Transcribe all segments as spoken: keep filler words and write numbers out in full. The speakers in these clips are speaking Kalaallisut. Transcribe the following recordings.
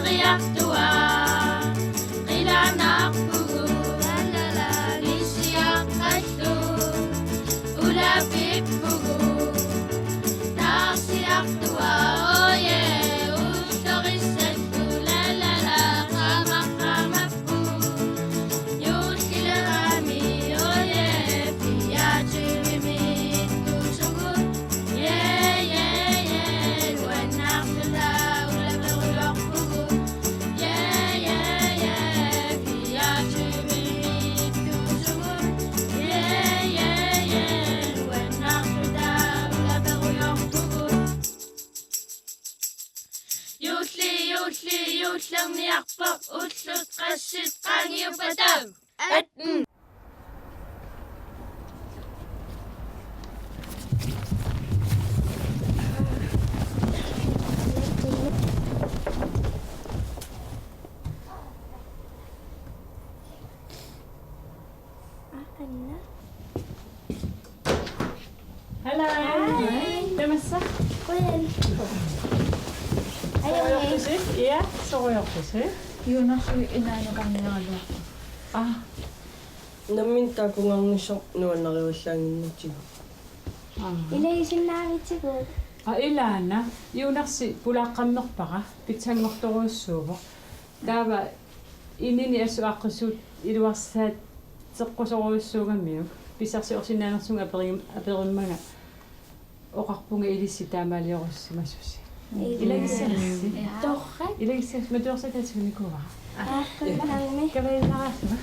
Qiartua, qilanarpugu, la la la, nissiaqqallu, ulapippugu, taarsiartua, oje, ullorissattu, la la la, qamaqamappu, juullilerami, oje, fireogtyvemi ittusugut. Juulli, juulli, juullerniarpoq, ullut qassit qaangiuppata. Atten. Anna. Hello. Hi. Tamassa? Qujan. Ajunngilaq. Sorujoqqusi? Ja, sorujoqqusi. Juunarsuit inaanukarniaraluarput. Ah. Nammineq takunngarnissaa nuannarivallaannginnatigu. Aa. Ilagisinnaavisigut. Aa, ilaana. Juunarsi pulaaqqammerpara. Pitsanngortorujussuuvoq. Taava inini assut aaqqissuup iluarsaateqqusorujussuugamiuk. Pissarsiorsinnaanersunga aperim-, aperimmanga. Oqarpunga ilissi taamaaliorusimasusi. Ii. Ilagissagissi. Torrak. Ilagissagissi matuersaatit tatiginikuuara. Aa, taamaalimi. Kavajunnaraassuunga.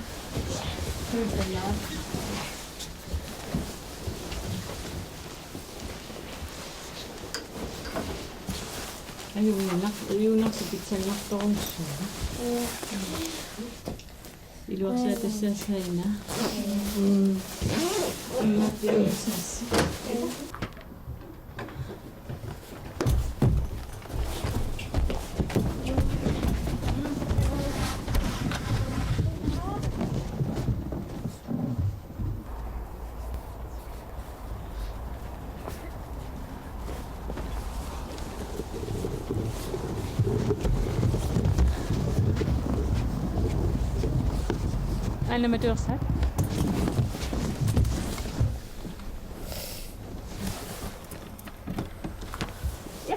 Ajunnginnaq, ujunnarsi pitsanngortorujussuuvoq. Ii. Iluarsaatassaassaina. Mm. Immaqa iluarsaassai. Anna matuersaat. Ja.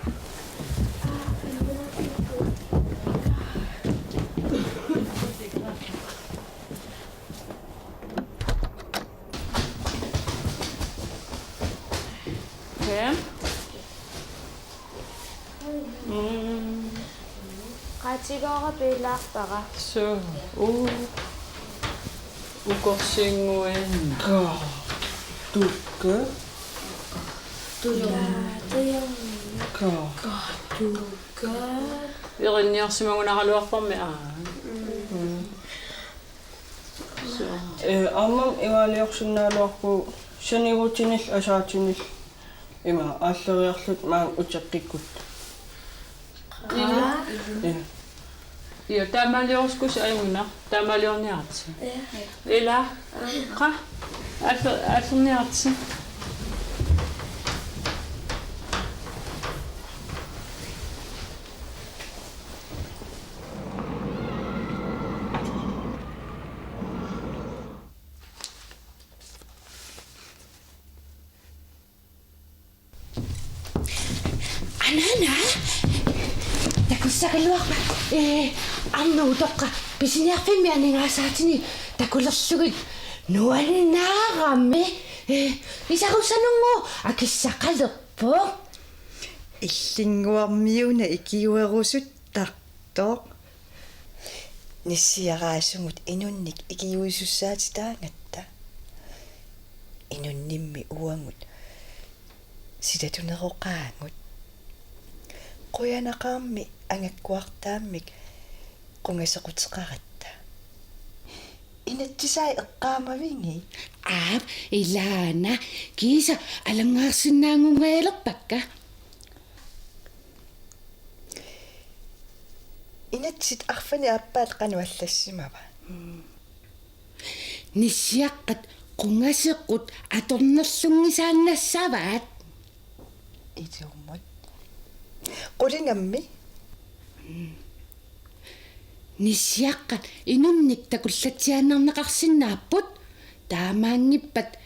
Fem. Mm. Qatigoora piilaarpara. Suu. Uu. Ukorsinnguin. Ka. Tukka. Tula. Ka. Ka. Tukka. Erinniorsimagunaraluarparmi aa. Mm. Suu. Ee, aammami imaaliorsinnaagaluarpugut sanigutinillu asaatinillu ima aalleriarluta maanga uteqqikkutta. Ila. Ee. Io, taamaaliorusukkussi ajunngilaq, taamaaliorniaritsi. Ila. Qa, aaller-, aallerniaritsi. Anaana, takussagaluarpa, ee, arnat utoqqat pisiniarfimmi aningaasaatini takulerlugit nuannaarami, ee, isarussanungu akissaqalerpoq. Illinnguarmiuna ikiuerusuttartoq. Nissiaraasumut inunnik ikiuisussaatitaagatta. Inunnimmi uagut silatuneroqaagut. Qujanaqaarmi angakkuartaammik qungasequteqaratta. Inatsisai eqqaamavigit? Aap, ilaana, kiisa alanngaarsinnaanngunngajalerpakka. Inatsit arfineq-aappaat qanoq allassimava? Nissiaqqat qungasequt atornerlunngisaannassavaat. Itummut. Qulingammi? Nissiaqqat inunnik takullatsiaannarneqarsinnaapput, taamaanngippat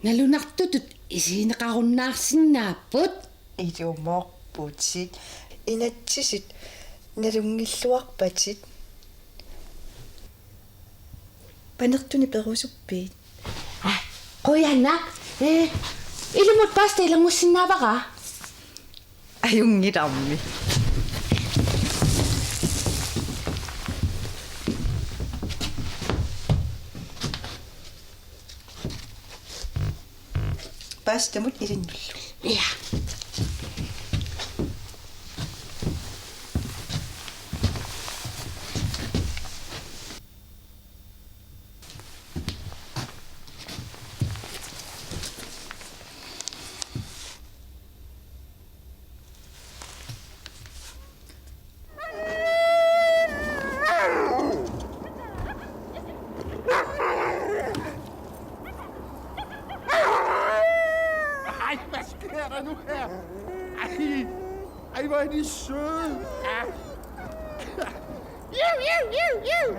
nalunartutut isigineqarunnaarsinnaapput. Ilumorputit. Inatsisit nalunngilluarpatit. Panertunik perusuppit? Ah, qujanaq. Eh, ilumut paastat ilanngussinnaavara? Ajunngilarmi. Paastamut ilinnullu. Ja. Ej, hvad sker der nu her? Ej, ej, hvor er de søde. Ah. Iu, iu, iu, iu.